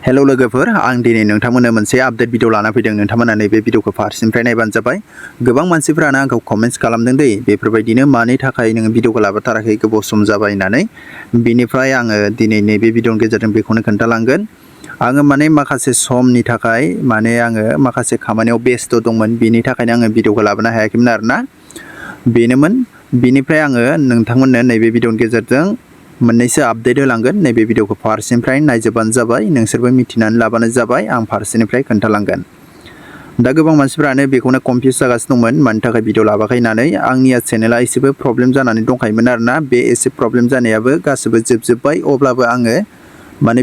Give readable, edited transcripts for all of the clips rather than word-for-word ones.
Hello लोगोफोर आं दिनै नोंथांमोननो मोनसे आपडेट भिडिअ लाना फैदों। नोंथांमोना नैबे भिडिअखौ फारसेनिफ्राय नायबानो जाबाय। गोबां मानसिफोरानो आंखौ कमेन्ट्स खालामदों दे बेफोरबायदिनो मानि थाखाय नों भिडिअखौ लाबोथाराखै गोबाव सम जाबाय होननानै। बिनिफ्राय आङो दिनै नैबे भिडिअनि गेजेरजों बेखौनो खोन्थालांगोन। आङो माखासे समनि थाखाय आङो माखासे खामानियाव बेस्थ दंमोन, बिनि थाखायनो आङो भिडिअखौ लाबोनो हायाखैमोन आरोना। बेनोमोन। बिनिफ्राय आङो नोंथांमोननो नैबे भिडिअनि गेजेरजों मोननैसो आपडेट होलांगोन। नैबे भिडिअखौ फारसेनिफ्राय नायजोबबानो जाबाय, नोंसोरबो मिथिनानै लाबानो जाबाय। आं फारसेनिफ्राय खोन्थालांगोन। दा गोबां मानसिफोरानो बेखौनो कनफिउस जागासिनो दंमोन मानि थाखाय भिडिअ लाबाखै होननानै। आंनिया चेनेला एसेबो प्रब्लेम जानानै दंखायोमोन आरोना। बे एसे प्रब्लेम जानायाबो गासिबो जोबजोब्बाय, अब्लाबो आङो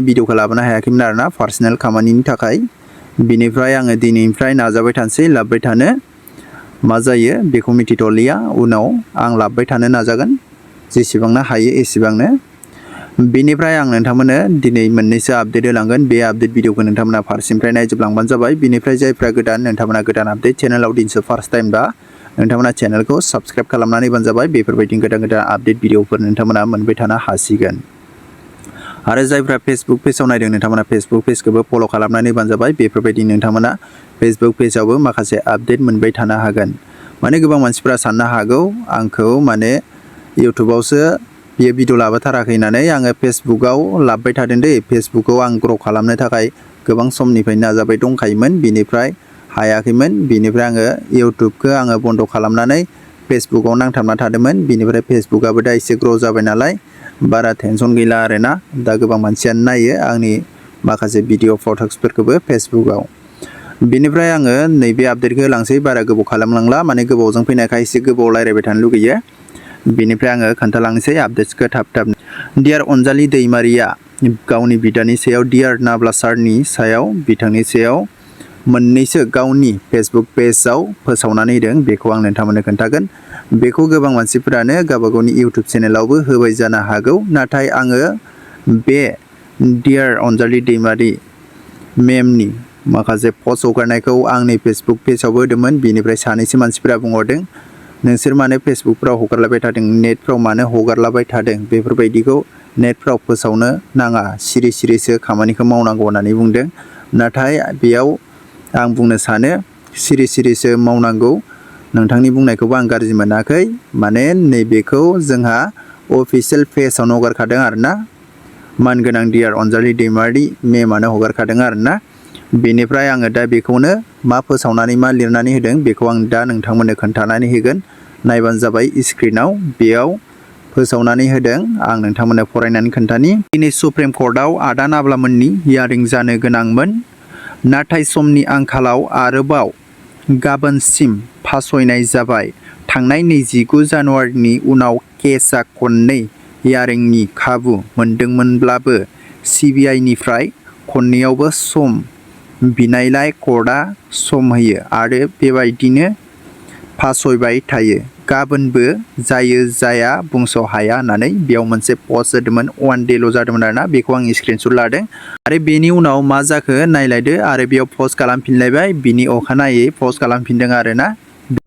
भिडिअखौ लाबोनो हायाखैमोन आरोना पार्सनेल खामानिनि थाखाय। बिनिफ्राय आङो दिनैनिफ्राय नाजाबाय थानोसै, लाबोबाय थानो। मा जायो बेखौ मिथिथ'लिया, उनाव आं लाबोबाय थानो नाजागोन जेसेबांनो हायो एसेबांनो। बेनिफ्राय आं नोंथांमोननो दिनै मोननैसो आपडेट होलांगोन। बे आपडेट भिडिअखौ नोंथांमोना फारसेनिफ्राय नायजोबलांबानो जाबाय। बिनिफ्राय जायफ्रा गोदान, नोंथांमोना गोदान आपडेट चेनेलाव दिनैसो फार्स्ट टाइम दा नोंथांमोना चेनेलखौ साबस्क्राइब खालामनानै होबानो जाबाय। बेफोरबायदि गोदान आपडेट भिडिअफोर नोंथांमोना मोनबाय थानो हासिगोन। आरो जायफ्रा फेसबुक पेजाव नायदों, नोंथांमोना फेसबुक पेजखौबो फल' खालामनानै होबानो जाबाय। बेफोरबायदि नोंथांमोना फेसबुक पेजावबो माखासे आपडेट मोनबाय थानो हागोन। गोबां मानसिफोरा साननो हागौ आंखौ इउटुबावसो बियो भिडिअ लाबोथाराखै होननानै। आङो फेसबुकाव लाबोबाय थादों दे। फेसबुकाव आं ग्र' खालामनो थाखाय गोबां समनिफ्राय नाजाबाय दंखायोमोन, बिनिफ्राय हायाखैमोन। बिनिफ्राय आङो इउटुबखौ बन्द' खालामनानै फेसबुकाव नांथाबना थादोंमोन। बिनिफ्राय फेसबुकाबो दा एसे ग्र' जाबाय नालाय बारा टेनसन गैला आरोना। दा गोबां मानसियानो नायो आंनि माखासे भिडिअ फटक्सफोरखौबो फेसबुकाव। बिनिफ्राय आङो नैबे आपडेटखौ होलांसै, बारा गोबाव खालामलांला। गोबावजों फैनायखाय एसे गोबाव रायज्लायबाय थानो लुगैयो। बिनिफ्राय आङो खोन्थालांसै आपडेट्सखौ थाब थाब। डियार अनजालि दैमारिया गावनि बिदानि सायाव, डियार नाब्ला सारनि सायाव, बिथांनि सायाव मोननैसो गावनि फेसबुक पेजाव फोसावनानै होदों। बेखौ आं नोंथांमोननो खोन्थागोन। बेखौ गोबां मानसिफोरानो गावबा गावनि इउटुब चेनेलावबो होबाय जानो हागौ, नाथाय आङो बे डियार अनजालि दैमारि मेमनि माखासे पस्ट हगारनायखौ आंनि फेसबुक पेजावबो होदोंमोन। बिनिफ्राय सानैसो मानसिफोरा बुंहरदों, नोंसोर मानो फेसबुकफ्राव हगारलाबाय थादों, नेटफ्राव मानो हगारलाबाय थादों, बेफोरबायदिखौ नेटफ्राव फोसावनो नाङा, सिरि सिरिसो खामानिखौ मावनांगौ होननानै बुंदों। नाथाय बेयाव आं बुंनो सानो सिरि सिरिसो मावनांगौ। नोंथांनि बुंनायखौबो आं गाज्रि मोनाखै। नैबेखौ जोंहा अफिसियेल पेजावनो हगारखादों आरोना। मानगोनां डियार अनजालि दैमारि मेमानो हगारखादों आरोना। बेनिफ्राय आङो दा बेखौनो मा फोसावनानै मा लिरनानै होदों बेखौ आं दा नोंथांमोननो खोन्थानानै होगोन। नायबानो जाबाय स्क्रिनाव, बेयाव फोसावनानै होदों। आं नोंथांमोननो फरायनानै खोन्थानि। दिनै सुप्रिम कर्टआव आदा नाब्लामोननि हियारिं जानो गोनांमोन, नाथाय समनि आंखालाव आरोबाव गाबोनसिम फासयनाय जाबाय। थांनाय 29 जानुवारिनि उनाव केसआ खननै हियारिंनि खाबु मोनदोंमोनब्लाबो CBIनिफ्राय खननैयावबो सम बिनायलाय कर्टआ सम होयो आरो बेबायदिनो फासयबाय थायो। गाबोनबो जायो जाया बुंस' हाया होननानै बेयाव मोनसे पस्ट होदोंमोन। 1 डेल' जादोंमोन आरोना। बेखौ आं स्क्रिनशट लादों। आरो बेनि उनाव मा जाखो नायलायदो, आरो बेयाव पस्ट खालामफिनलायबाय। बिनि अखानायै पस्ट खालामफिनदों आरोना।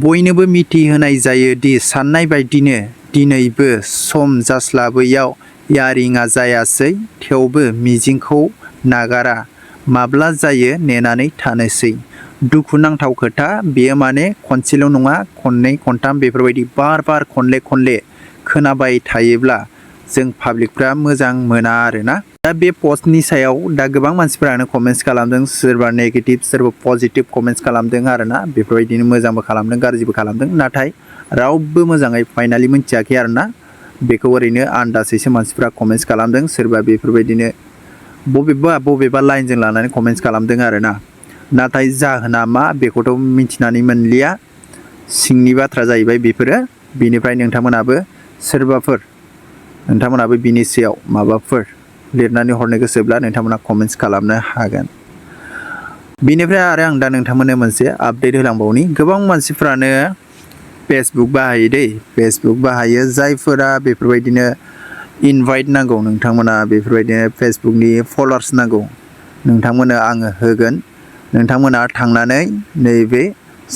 बयनोबो मिथिहोनाय जायो दि साननाय बायदिनो दिनैबो सम जास्लाबैयाव हियारिंआ जायासै, थेवबो मिजिंखौ नागारा। माब्ला जायो नेनानै थानोसै। दुखु नांथाव खोथा, बेयो खनसेल' नङा, खननै खनथाम बेफोरबायदि बार खनले खोनाबाय थायोब्ला जों पाब्लिकफ्रा मोजां मोना आरोना। दा बे पस्टनि सायाव दा गोबां मानसिफोरानो कमेन्ट्स खालामदों, सोरबा नेगेटिभ सोरबा पजिटिभ कमेन्ट्स खालामदों आरोना। बेफोरबायदिनो मोजांबो खालामदों, गाज्रिबो खालामदों। नाथाय रावबो मोजाङै फाइनालि मिथियाखै आरोना। बेखौ ओरैनो आन्दाजैसो मानसिफ्रा कमेन्ट्स खालामदों। सोरबा बेफोरबायदिनो बबेबा लाइनजों लानानै कमेन्ट्स खालामदों आरोना। नाथाय जाहोना मा बेखौथ' मिथिनानै मोनलिया, सिंनि बाथ्रा जाहैबाय बेफोरो। बिनिफ्राय नोंथांमोनाबो बिनि सायाव माबाफोर लिरनानै हरनो गोसोब्ला नोंथांमोना कमेन्ट्स खालामनो हागोन। बिनिफ्राय आरो आं दा नोंथांमोननो मोनसे आपडेट होलांबावनि। गोबां मानसिफ्रानो फेसबुक बाहायो दै, फेसबुक बाहायो। जायफोरा बेफोरबायदिनो इनभाइट नांगौ, नोंथांमोना बेफोरबायदिनो फेसबुकनि फलोवार्स नांगौ, नोंथांमोननो आङो होगोन। नोंथांमोना थांनानै नैबे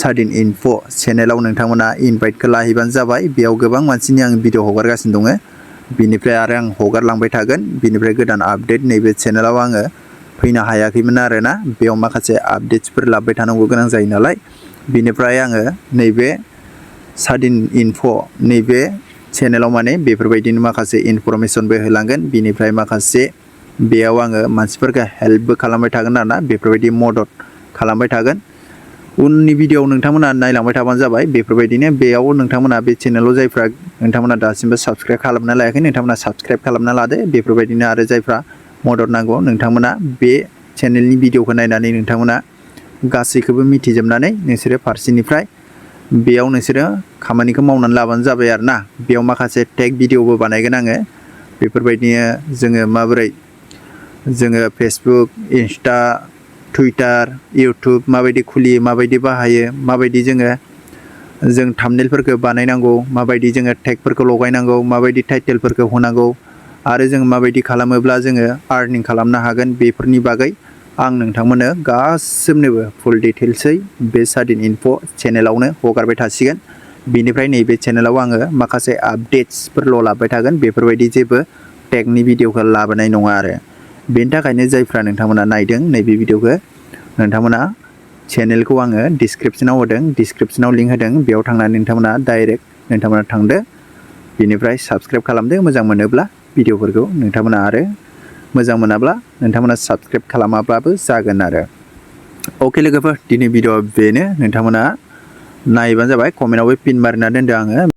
सार्टिन इनफ' चेनेलाव नोंथांमोना इनभाइटखौ लाहैबानो जाबाय। बेयाव गोबां मानसिनि आं भिडिअ हगारगासिनो दङ। बिनिफ्राय आरो आं हगारलांबाय थागोन। बिनिफ्राय गोदान आपडेट नैबे चेनेलाव आङो फैनो हायाखैमोन आरोना बेयाव माखासे आपडेट्सफोर लाबोबाय थानांगौ गोनां जायो नालाय बिनिफ्राय आङो नैबे सादिन इनफ' नैबे चेनेलाव माने बेफोरबायदिनो माखासे इनफरमेसनबो होलांगोन बिनिफ्राय माखासे बेयाव आङो मानसिफोरखौ हेल्पबो खालामबाय थागोन आरोना बेफोरबायदि मदद खालामबाय थागोन उननि भिडिअआव नोंथांमोना नायलांबाय थाबानो जाबाय बेफोरबायदिनो बेयाव नोंथांमोना बे चेनेलाव जायफ्रा नोंथांमोना दासिमबो साबस्क्राइब खालामना लायाखै नोंथांमोना साबस्क्राइब खालामना लादो बेफोरबायदिनो आरो जायफ्रा मदद नांगौ नोंथांमोना बे चेनेलनि भिडिअखौ नायनानै नोंथांमोना गासैखौबो मिथिजोबनानै नोंसोरो फारसेनिफ्राय बेयाव नोंसोरो खामानिखौ मावनानै लाबानो जाबाय आरोना बेयाव माखासे टेक भिडिअबो बानायगोन आङो बेफोरबायदिनो जोङो माबोरै जोङो फेसबुक इन्स्टा टुइटार इउटुब माबायदि खुलियो माबायदि बाहायो माबायदि जों थाम्बनेलफोरखौ बानायनांगौ माबायदि जोङो टेगफोरखौ लगायनांगौ माबायदि टाइटेलफोरखौ होनांगौ आरो जों माबायदि खालामोब्ला जोङो आर्निं खालामनो हागोन बेफोरनि बागै आं नोंथांमोननो गासिबनोबो फुल डिटेल्सै बे सादिन इनफ' चेनेलावनो हगारबाय थासिगोन बिनिफ्राय नैबे चेनेलाव आङो माखासे आपडेट्सफोरल' लाबाय थागोन बेफोरबायदि जेबो टेगनि भिडिअखौ लाबोनाय नङा आरो बेनि थाखायनो जायफ्रा नोंथांमोना नायदों नैबे भिडिअखौ नोंथांमोना चेनेलखौ आङो डिसक्रिप्सनाव होदों डिसक्रिप्सनाव लिंक होदों बेयाव थांनानै नोंथांमोना डाइरेक्ट नोंथांमोना थांदो बिनिफ्राय साबस्क्राइब खालामदो मोजां मोनोब्ला भिडिअफोरखौ नोंथांमोना आरो मोजां मोनाब्ला नोंथांमोना साबस्क्राइब खालामाब्लाबो जागोन आरो अके लोगोफोर दिनै भिडिअआ बेनो नोंथांमोना नायबानो जाबाय कमेन्टआवबो पिन मारिना दोनदो आङो